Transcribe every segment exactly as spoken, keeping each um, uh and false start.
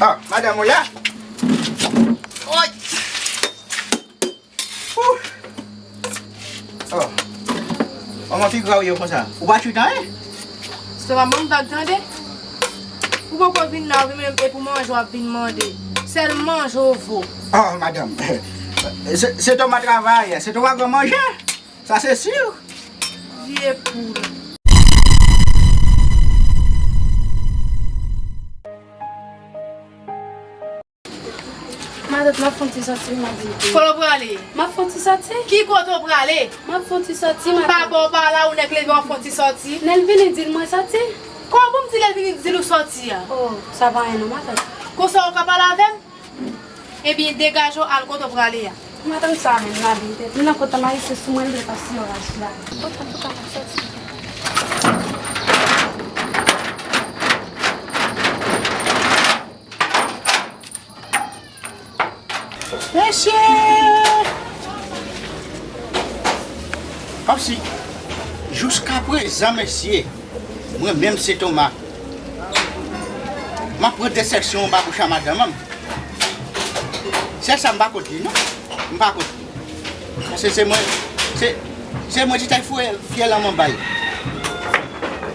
Ah, madanm ou la? Oy! Ouh! Oh. Kòman figi w ye konsa? Ou pa tchwit anyen? Sitoma, ban m vag tande. Ou poko vin la, ou vin menm e pou manje w ap vin mande. Sèl manje w vo. Oh, madanm. Se, se toma travay, se toma gran manje. Sa se si. Vye poul. Matant, m ap fè yon ti sòti, m ap vin. Kote w prale? M ap fè yon ti sòti. Ki kote w prale? M ap fè yon ti sòti, matant. Pa bò, pa la, ou nèk leve, w ap fè yon ti sòti. Lè l vini, di l mwen sòti. Kòman pou m di lè l vini, di l ou sòti a? Oh, sa pa anyen non, matant. Konsa w ka pale avè m? Ebyen, degaje w al kote w prale a. Matant, sa menm, m ap vin tèt. M nan kontan m a rete sou mwen, m vle pase yon raj la. Kontan, kontan, m ap sòti. Mesye! Kòmsi, jiskaprezan, mesye, mwen menm se Toma. M ap pran desèpsyon anba bouch a madanm an. Sèl sa m pa konn li, non. M pa konn li. Paske se mwen, se, se mwen ki t al foure fyèl nan manbay.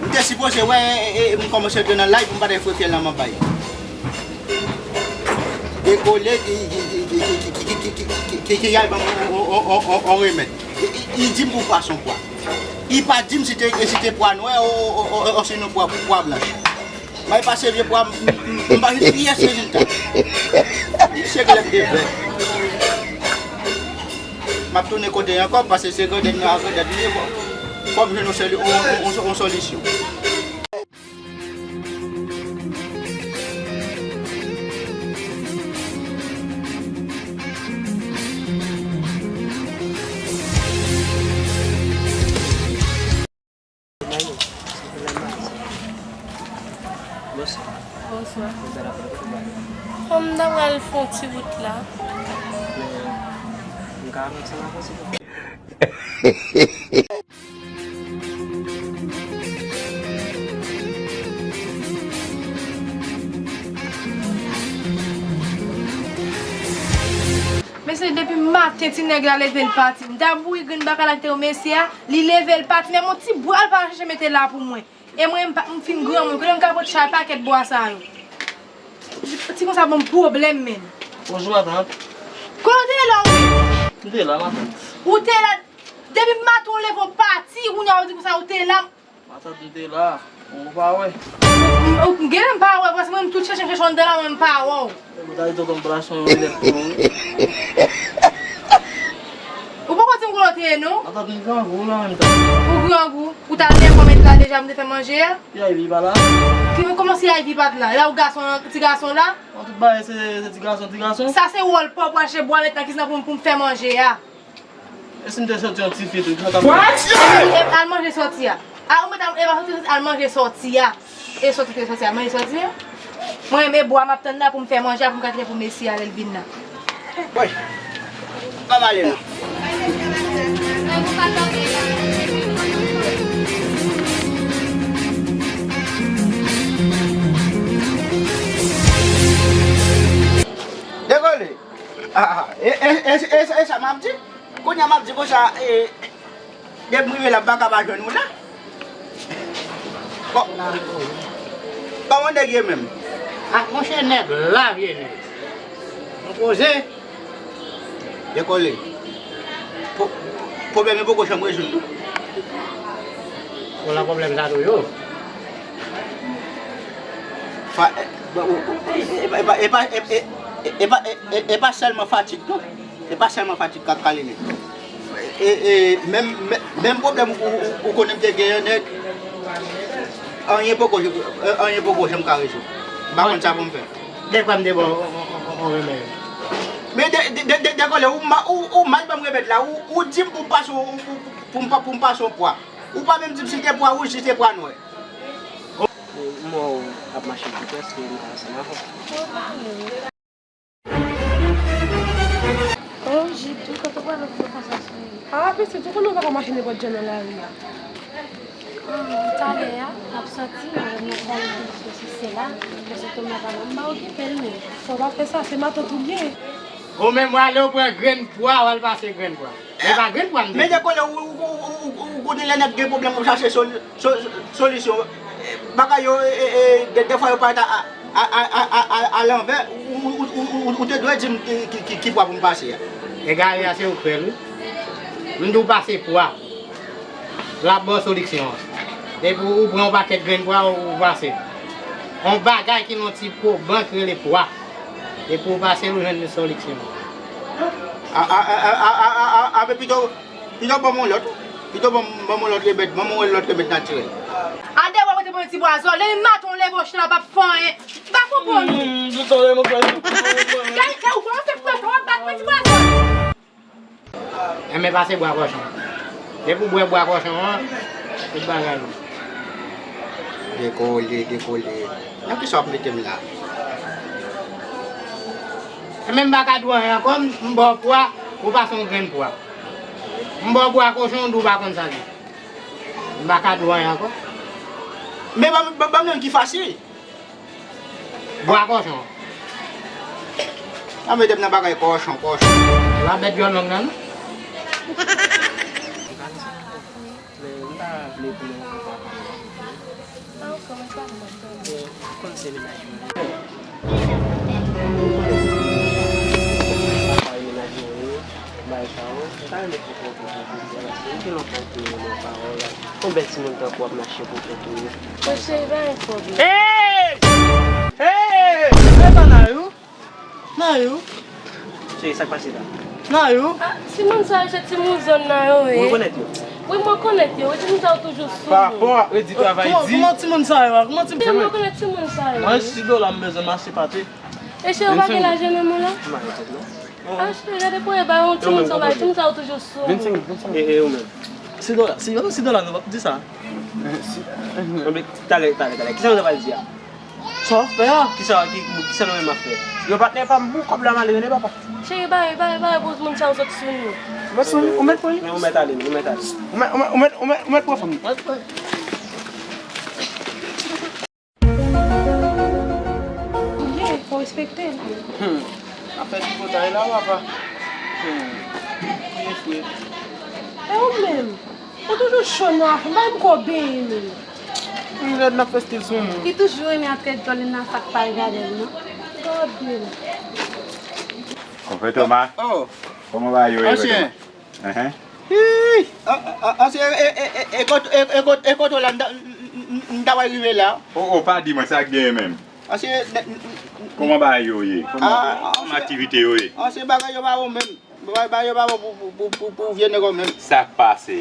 M te sipoze wè, e, e, m kòmanse rete nan live, m pa t al foure fyèl nan manbay. Dekole, ki, ki, ki al ban m on, on, on, on, on remèd. Li, li, li di m pou pwason pwa. Li pa di m si te, si te pwa nwè o, o, o, o, osinon pwa, pwa blanch. Mwen pase vye pwa, m, m, m pa jwenn pyès rezilta. Se glèt de vè. M ap tounen kote ankò, paske se grandèt mwen a grandèt li ye, fò, fò m jwenn yon soli-, yon, yon, yon, yon solisyon. Bonswa. Bonswa. Mwen ta pral fè yon ti wout la. Men, m ka rantre ansanm avè w, silvouplè? Mesye, depi maten ti nèg la leve l pati. M ta bouri grenn baka la kite yo mesye a, li leve l pati. Menm yon ti bwa l pa chèche mete la pou mwen. E mwen, m pa, m fin granmoun. Kote m ka pot chay pakèt bwa sa yo? Ti konsa ban m pwoblèm, menm. Bonjou, matant. Kote w te ye la, ou menm? M te la, matant. Ou te la? Depi maten w leve w pati, kounye a w di konsa ou te la. Matant, m te la. Ou pa wè. M, m, m genlè m pa wè, paske mwen, m tout chèche, m chèche anndan la, mwen, m pa wè w. Ou ta di tonton m pral achte yon linèt pou ou, wi. Ou poko di m kote w te ye, non? Matant, m grangou la menm tan. Ou grangou? Ou ta lè kòmèt la deja, m te fè manje a? Ivy pa la? Ki, kòman si Ivy pa t la? E pa ou gason an, ti gason la? An tout bagay, se, se ti gason, ti gason. Sa se wòl pa w pral chèche bwa met nan kizin pou, pou m fè manje a. E si m te sòti yon ti fi tou, ki sa t ap fèt? Al manje sòti a. A, ou mèt al, e pa sòti, al manje sòti a. E sòti te sòti a, manje sòti a. Mwen, e bwa m ap tann la pou m fè manje a, pou m ka kite pou mesye a lè l vin la. Woy. Ban m ale non. Dekole. Ah, ah, e, e, e, e, e sa m ap di? Kounye a m ap di konsa, e, depi m rive la, m pa ka pa jwenn ou la. Bon. Kòman nèg ye menm? Ah, monchè, nèg la, vye nèg. Nou poze. Dekole. Pwo-, pwoblèm yo poko janm rezoud tou. Ou nan pwoblèm sa toujou. Fa-, e, bon, ou, ou, e, e, e pa, e pa, e, e, e, e pa, e, e, e pa sèlman fatig, non. E pa sèlman fatig k ap kale nèg. E, e, menm, menm, menm pwoblèm ou, ou, ou konnen m te genyen nèt, anyen poko, anyen poko janm ka rezoud. M pa konn sa pou m fè. Dèfwa m te ba w on, on, on, on remèd. Men de, de, de, de, Dekole, ou ma-, ou, ou mal ban m remèd la, ou, ou di m pou m pase, ou, ou, pou m pa, pou m pase yon pwa. Ou pa menm di m si te pwa wouj, si te pwa nwè. M wè w ap mache byen, èske m ka ansanm avè w? Oh, Jidou, kote w prale fou konsa, cheri? Ah, pitit, ou konnen w pa ka mache nenpòt jan nan lari a. Talè a, n ap sòti, nou pral fè sesi sela, paske Toma pa la, m pa okipe l menm. Fò w pa fè sa, se matant ou l ye. Ou menm w ale w pran grenn pwa, w al pase grenn pwa. E pa grenn pwa m te di. Men dekole, ou, ou, ou, ou, ou, ou konnen lè nèg gen pwoblèm, ou chache soli-, so-, so-, solisyon. Bagay yo, e, e, e, de, defwa yo parèt a, a, a, a, a, a, a lanvè, ou, ou, ou, ou, ou, ou te dwe di m ki, ki, ki, ki pwa pou m pase a. Egare a se ou k fè l, wi. M di w pase pwa. L ap ba w soliksyon an. Depi w pran yon pakèt grenn pwa, ou pase. Yon bagay ki nan yon ti po bank rele pwa. Depi w pase l, ou jwenn soliksyon an. A, a, a, a, a, a, a, men pito, pito ban m yon lòt. Pito ban m, ban m yon lòt remèd. Ban m yon lòt remèd natirèl. Andeyò, w ap rete pran ti pwa zòl. Depi maten w leve w chita la p ap fè anyen. M pa konprann ou. Hmm, di sa, lè mwen fè sa. Gade, gade, ou kòmanse pran tan w ap bat mwen ti pwa zòl. Enben pase bwa kòchon. Depi w bwè bwa kòchon an, tout bagay bon. Dekole, dekole. Nan kisa w ap mete m la? Enben m pa ka di w anyen ankò, m, m ba w pwa, ou pase yon grenn pwa. M ba w bwa kòchon, ou di w pa konn sa l ye. M pa ka di w anyen ankò. Men ban m, ban, ban m yon ki fasil. Bwa kòchon. A mete m nan bagay kòchon, kòchon. Ou pa bèt dyòl long nan, non? Men m pa vle pou mwen konn se mennaj mwen. Papa e mennaj mwen ye. Bagay sa yo, m ta renmen konprann pou konprann, paske m gen lontan m te renmen pawòl la. Yon bèl timoun tankou w ap mache pou kont ou ye. Mwen cheri, pa gen pwoblèm. Hey! Hey! Se pa Nayou? Nayou? Cheri, sa k pase la? Nayou? Ah, timoun sa yo, se timoun zòn nan yo ye. Ou rekonèt yo? Wi, mwen rekonèt yo. Wi, timoun sa yo toujou sou nou. Pa rapò ak redi travay di. Kòman, kòman timoun sa yo a? Kòman timoun sa yo? Mwen rekonèt timoun sa yo. Mwen si dola m bezwen mache pate. E cheri, ou pa gen lajan nan men w la? M pa gen tèt non. Ah, cheri, gade pou e ba yon timoun sa bay, timoun sa yo toujou sou. Vennsenk, vennsenk. E, e ou menm? Si dola, si, si dola nou di sa. Anben, talè, talè, talè. Kisa nou ta pral di a? Sa w ap fè a? Kisa, ki, kisa nou menm ap fè? Yo patnè pa m, bon, kòb la m ale, tande papa. Cheri, bay, bay, bay, poz moun sa yo sot sou nou. Ou mèt sou, ou mèt pran li. Men ou mèt ale, ou mèt ale. Ou mèt, ou mèt, ou mèt, ou mèt, ou mèt pran fanm nan. Byen, fò w respekte l. Hmm. Afè tripotay la, papa. Hmm. Byen fre. E ou menm? Ou toujou cho nan afè, bay m ko benyen menm. M rèd nan fè stil sou moun. Li toujou renmen antrè djòl li nan sa k pa regade l, non. Gade l. Konpè Toma. Oh. Kòman bagay yo ye, Konpè Toma? Enhen. Hi! A, a, a, se, e, e, e, e, e kot, e, e kot, e kot w la, m ta, m, m, m, m ta pral rive la. O, o, pa di mwen, sa k genyen menm? Anse, n, n, n, n, Kòman bagay yo ye? Kòman, a, kòman anse, aktivite yo ye? Anse bagay yo pa bon menm. Bagay, bagay yo pa bon pou, pou, pou, pou, pou vye nèg yo menm. Sa k pase?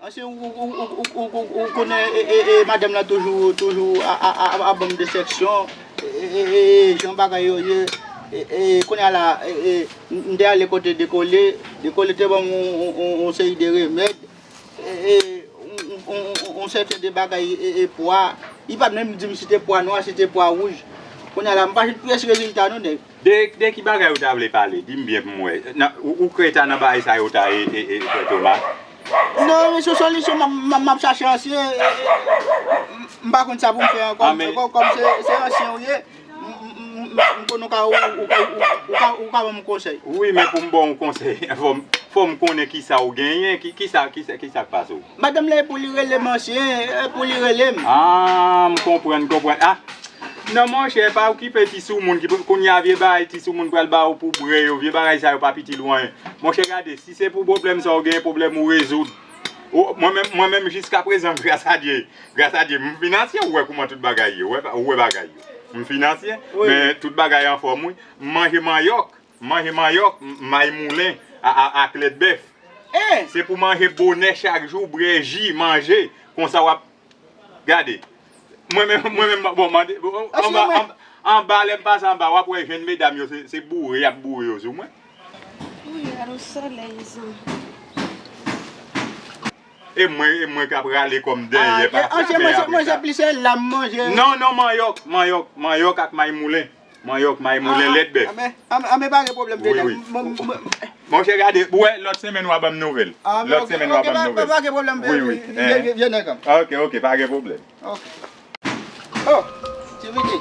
Anse ou, ou, ou konnen, e, e, e, madanm lan toujou, toujou a, a, a, a ban m desepsyon. E, e, e, e, jan bagay yo ye. E, e, kounye a la, e, e, m, m te ale kote Dekole. Dekole te ban m yon, yon, yon, yon seri de remèd. E, e, yon, yon, yon, yon, yon sèten de bagay, e, e, pwa. Li pa t menm di m si te pwa nwa, si te pwa wouj. Kounye a la, m pa jwenn pyès rezilta non, nèg. De, de ki bagay ou ta vle pale? Di m byen pou m wè. Nan, ou, ou kreye ta nan bagay sa yo ta ye, e, e, Frè Toma? Non, men se solisyon m, m, m ap chache ansyen, e, e, m, m pa konn sa pou m fè ankò. Ah, men kòm, kòm se, se ansyen ou ye, m, m, m, m, m konnen ou ka, ou, ou, ou, ou, ou ka, ou ka ban m konsèy. Wi, men pou m ba w yon konsèy, fò m, fò m konnen kisa ou genyen, ki, kisa, kisa, kisa k pase w? Madanm la, e pou li rele m ansyen, e pou li rele m. Ah, m konprann, m konprann. Ah, non, monchè, pa okipe ti soumoun ki, kounye a vye bagay ti soumoun pral ba ou pou bwè yo, vye bagay sa yo pa itil ou anyen. Monchè, gade, si se pou pwoblèm sa ou genyen, pwoblèm ou rezoud. Ou, mwen menm, mwen menm, jiskaprezan, gras a Dye, gras a Dye, m finansye, ou wè kouman tout bagay ye, ou wè, ou wè bagay yo. M finansye, wi, men tout bagay anfòm, wi. M manje manyòk, m manje manyòk, m, may moulen, a, a, ak lèt bèf. Eh! Se pou manje bonè chak jou, bwè ji, manje, konsa w ap Gade. Mwen menm, mwen menm, bon, mande, bon, anba, anba, anba, lè m pase anba, w ap wè jèn medam yo, se, se boure, y ap boure yo sou mwen. Wi, alo solèy sa. E mwen, e mwen k ap rale kò m dèyè, pa fè manje. Manje plis se la m manje. Non, non, manyòk, manyòk, manyòk ak may moulen. Manyòk, may moulen, lèt bèf. Anben, anben, anben, pa gen pwoblèm, wi, wi. Monchè, gade, ou wè, lòt semèn w a ban m nouvèl. Ah, lòt semèn w a ban m nouvèl. Pa gen pwoblèm, vye nèg an. Ok, ok, pa gen pwoblèm. Ok. Oh, Ti Vidi,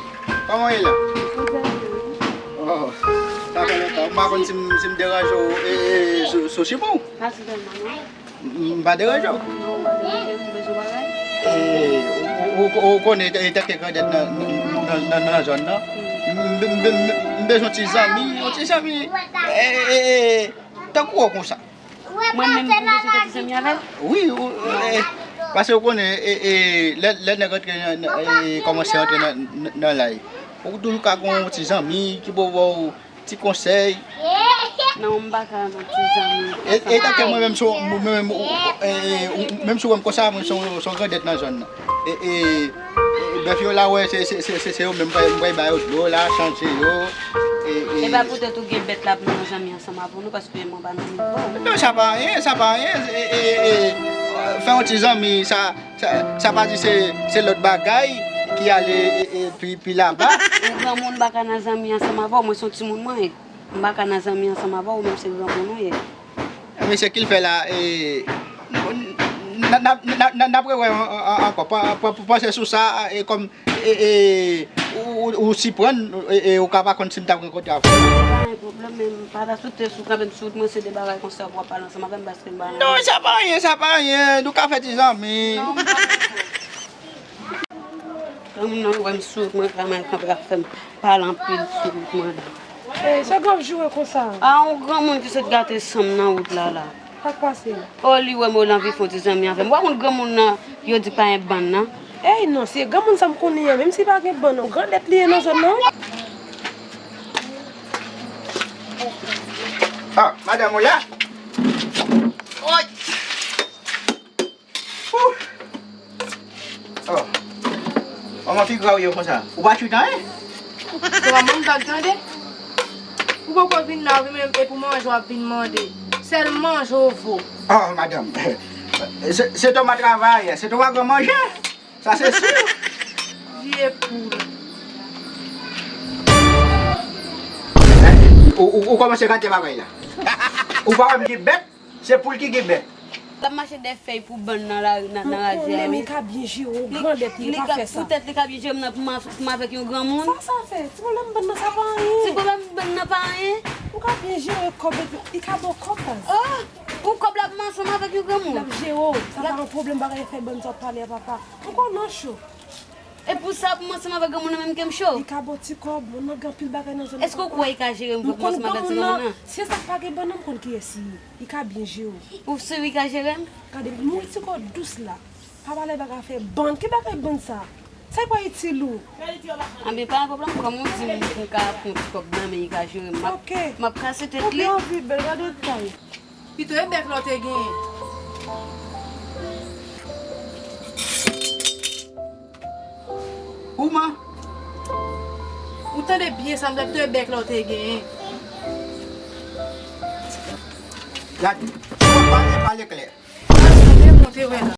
kòman w ye la? Oh, sa fè lontan. M pa konn si m, si m deranje w, e, e, sou, sou chimè w. M, m pa deranje w. E, ou, ou, ou konnen, e, tankou grandèt nan, nan, nan, nan, nan zòn nan. M, m, m, m, m bezwen ti zanmi, yon ti zanmi. E, e, e, tankou w konsa. Mwen menm pou bezwen fè ti zanmi avè l? Wi, ou, e, paske ou konnen, e, e, lè, lè nèg antre nan, nan, e, kòmanse antre nan, nan, nan lay. Ou toujou ka gen yon ti zanmi ki pou ba w ti konsèy. Non, m pa ka nan ti zanmi. E, e tankou mwen menm, si w, mwen menm, ou, e, e, ou, menm si w wè m konsa, mwen se yon, se yon grandèt nan zòn nan. E, e, e, bèf yo la, wè, se, se, se, se, se yo menm, m pral, m pral ba yo dlo la, chanje yo. E, e. E pa poutèt ou gen bèt la pou nou zanmi ansanm avè w, non, paske mwen pa nan nivo w. Non, sa pa anyen, sa pa anyen. E, e, e, fè yon ti zanmi, sa, sa, sa pa di se, se lòt bagay ki ale, e, e, pi, pi laba. Ou granmoun, m pa ka nan zanmi ansanm avè w, mwen se yon timoun mwen ye. M pa ka nan zanmi ansanm avè w, ou menm se granmoun ou ye. Mesye, ki l fè la, e, n, n, n, n, n ap rewè an, an, an, ankò. Pa, pa, pa panse sou sa, e, kòm, e, e, ou, ou, ou siprann, e, e, ou ka pa konn si m t ap rankontre avè w. Pa gen pwoblèm, men m pa ta sou tè sou kanpe m sou wout mwen, se de bagay konsa pou w ap pale ansanm avè m, paske m pa nan. Non, sa pa anyen, sa pa anyen. Nou ka fè ti zanmi. Non, m pa Granmoun nan wè m sou wout mwen, kanpe, kanpe ap fè m pale anpil sou wout mwen la. Ey, sa w ap joure konsa? A, yon granmoun ki sot gate san m nan wout la la. Sa k pase? O, li wè m, o, l anvi fè yon ti zanmi avè m. Ou pa konn granmoun nan, yo di pa gen bann nan? Ey, non, se granmoun sa m konnen an, menm si pa gen bann non, grandèt li ye nan zòn nan. Ah, madanm ou la? Oy! Ouh! Oh. Kòman figi w ye konsa? Ou pa chita, hein? Se pa manman m t ap tande. Ou poko vin la, ou vin menm, e pou manje w ap vin mande. Sèl manje w vo. Oh, madanm. Se, se toma travayè, se toma gran manje. Sa se si. Vye poul. Ou, ou, ou kòmanse gate bagay la. Ou pa wè m ki bèt? Se poul ki gen bèk. L ap mache dèyè fèy pou bann nan lari, nan, nan radyè a, wi. Li ka byen jere w, grandèt li, pa fè sa. Poutèt li ka byen jere m nan pou m, pou m avèk yon granmoun. Sa sa fè? Ti pwoblèm bann nan sa pa anyen. Ti pwoblèm bann nan pa anyen. Ou ka byen jere kòb epi li ka ba w kòb, baz. Oh! Pou kòb la ap mache ansanm avèk yon granmoun. L ap jere w. Sa pa yon pwoblèm, bagay fè bann sa w ap pale a, papa. Ou konn nan cho. E pou sa, pou m ansanm avèk granmoun nan menm ke m cho? Li ka ba w ti kòb, moun nan gen anpil bagay nan zòn nan. Èske w kwè li ka jere m, pou m ansanm avèk ti granmoun nan? Se sa k pa gen bann nan, m konn kiyès li ye. Li ka byen jere w. Ou si li ka jere m? Gade, mouri ti kò dous la. Pa pale bagay afè bann. Ki bagay bann sa? Sa k pa itil ou? Anben, pa gen pwoblèm, kòm ou di m, m ka pran ti kòb nan men li ka jere m, m ap, m ap kase tèt li. Ou byen anvi bèl, gade tay. Pito e bèk la w te genyen. Ou man. Ou tande byen sa m di w, pito e bèk la w te genyen. Gade, ou pale, pale klè. Gade, ou te wè la.